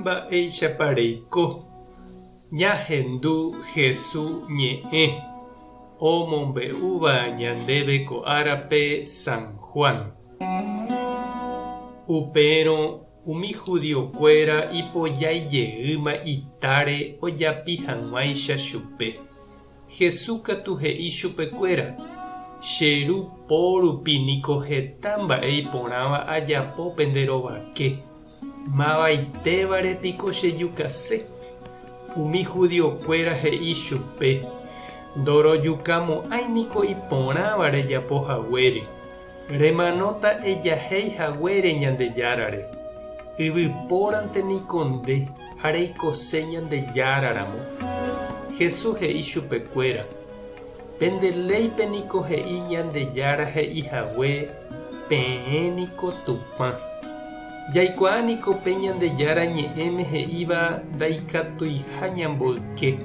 Mba'éichapa reiko? Ñahendu Hesu ñe'ẽ omombe'úva ñandéve ko árape San Juan. Upérõ umi judiokuéra ipojái jeýma itáre ojapi hag̃uáicha chupe. Jesús katu he'i chupekuéra, Che Ru po rupi niko heta mba'e iporãva ajapo pende rovake. Mavaitévare piko chejukase? Umi judiokuéra he'i chupe, Ndorojukamo'ãi niko iporãva rejapo haguére. Remanóta ejahéi haguére Ñandejárare. Yvypórante niko nde ha reikose Ñandejára ramo. Jesús he'i chupekuéra, Pende léipe niko he'i Ñandejára he'i hague, Peẽ niko Tupã. Jaikuaa niko pe Ñandejára Ñe'ẽme he'íva ndaikatuiha ñamboyke.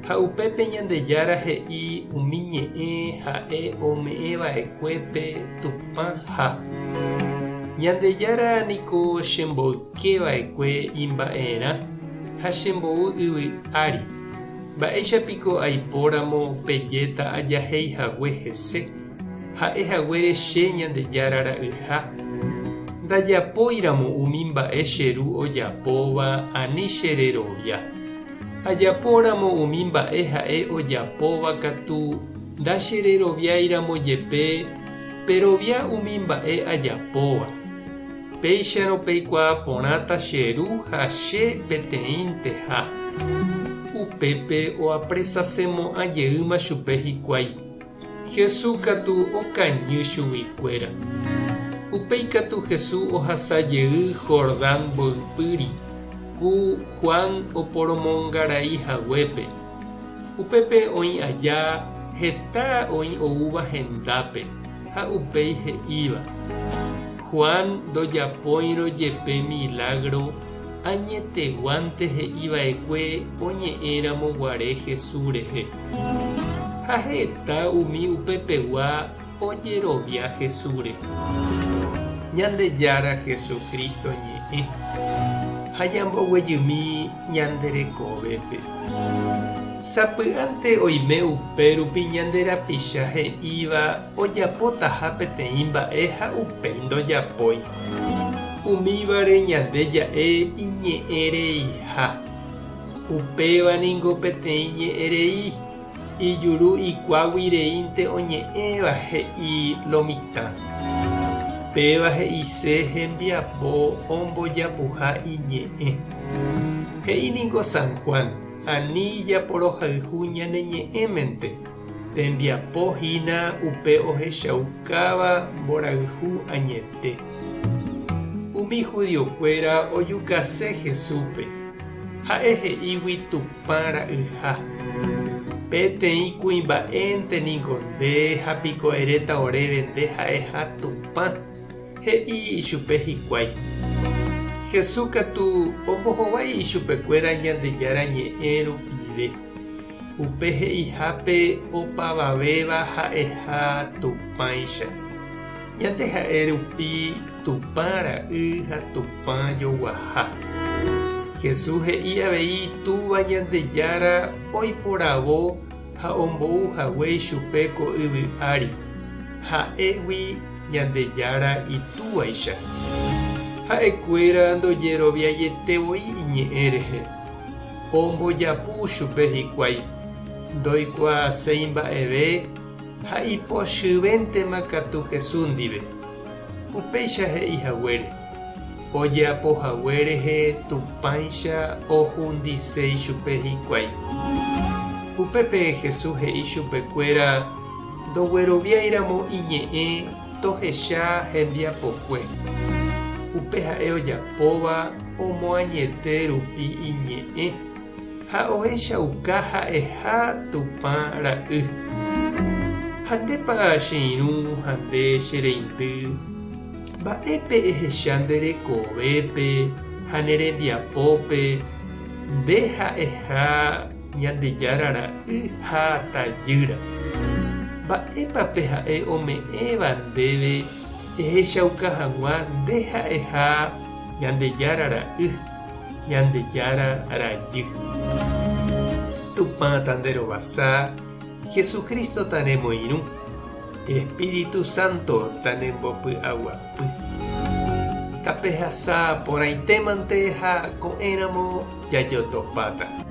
Ha upépe Ñandejára he'i umi ñe'ẽ ha'e ome'ẽ va'ekuépe Tupã ha. Ñandejára niko chemboyke va'ekue imba'erã ha chembou yvy ári. Mba'éicha piko aipóramo pejéta ajahéi hague hese, ha'e haguére che Ñandejára ra'yha? Ndajapóiramo umi mba'e che Ru ojapóva ani che rerovia. Ajapóramo umi mba'e ha'e ojapóva katu ndachereroviáiramo jepe, perovia umi mba'e ajapóva. Péicharõ peikuaa porãta che Ru ha che peteĩnteha. Upépe oapresasemo'ã jeýma chupe hikuái. Jesús katu okañy chuguikuéra. Upéi katu Jesús ohasa jey Jordán mboypýri, ku Juan oporomongarai haguépe. Upépe oĩ aja heta oĩ oúva hendápe ha upéi he'íva, Juan ndojapóirõ jepe milágro añeteguánte he'i va'ekue oñe'ẽramo guare Jesús rehe. Ha heta umi upepegua ojerovia Jesúsre. Ñandejára Jesucristo ñe'ẽ ha ñamboguejymi ñande rekovépe. Sapy'ánte oime upérupi ñande rapicha he'íva ojapotaha peteĩ mba'e ha upéi ndojapói. Umívare ñande ja'e iñe'ẽ reiha. Upéva ningo peteĩ ñe'ẽ rei, ijuru ikuágui reínte oñe'ẽva he'i lo mitã. Péva he'ise hembiapo ombojapuha iñe'ẽ. He'i ningo San Juan, ani japorohayhu ñane ñe'ẽmente, tembiapo hína upe ohechaukáva mborayhu añete. Umi judiokuéra ojukase Jesúspe. Ha'e he'ígui Tupã ra'yha. Peteĩ kuimba'énte niko nde ha piko eréta oréve nde ha'eha Tupã, he'i ichupe hikuái. Jesús katu ombohovái ichupekuéra Ñandejára Ñe'ẽ rupive, upe he'ihápe opavavéva ha'eha Tupãicha. Ñande ha'e rupi Tupã ra'y ha Tupã joguaha. Jesús he'i avei Túva Ñandejára oiporavo ha ombou hague ichupe ko yvy ári, ha'égui Ñandejára Itúvaicha. Ha'ekuéra ndojeroviaiete voi iñe'ẽ rehe. Ombojapu chupe hikuái, ndoikuaaséi mba'eve ha ipochyvéntema katu Jesús ndive. Upéicha he'i haguére, ojeapo hague rehe Tupãicha ohundise ichupe hikuái. Upépe Jesús he'i chupekuéra ndogueroviáiramo iñe'ẽ tohecha hembiapokue. Upe ha'e ojapóva omoañete rupi iñe'ẽ ha ohechauka ha'eha Tupã Ra'y. Ha ndépa che irũ ha nde che reindy, mba'épe ehecha nde rekovépe ha ne rembiapópe nde ha'eha Ñandejára Ra'y ha Tajýra? Mba'épa pe ha'e ome'ẽva ndéve ehechauka hag̃ua nde ha'eha Ñandejára Ra'y? Ñandejára rajy. Tupã tanderovasa, Jesucristo tanemoirũ, Espíritu Santo tanembopy'aguapy. Tapehasa porãitémante ha ko'ẽramo jajotopáta.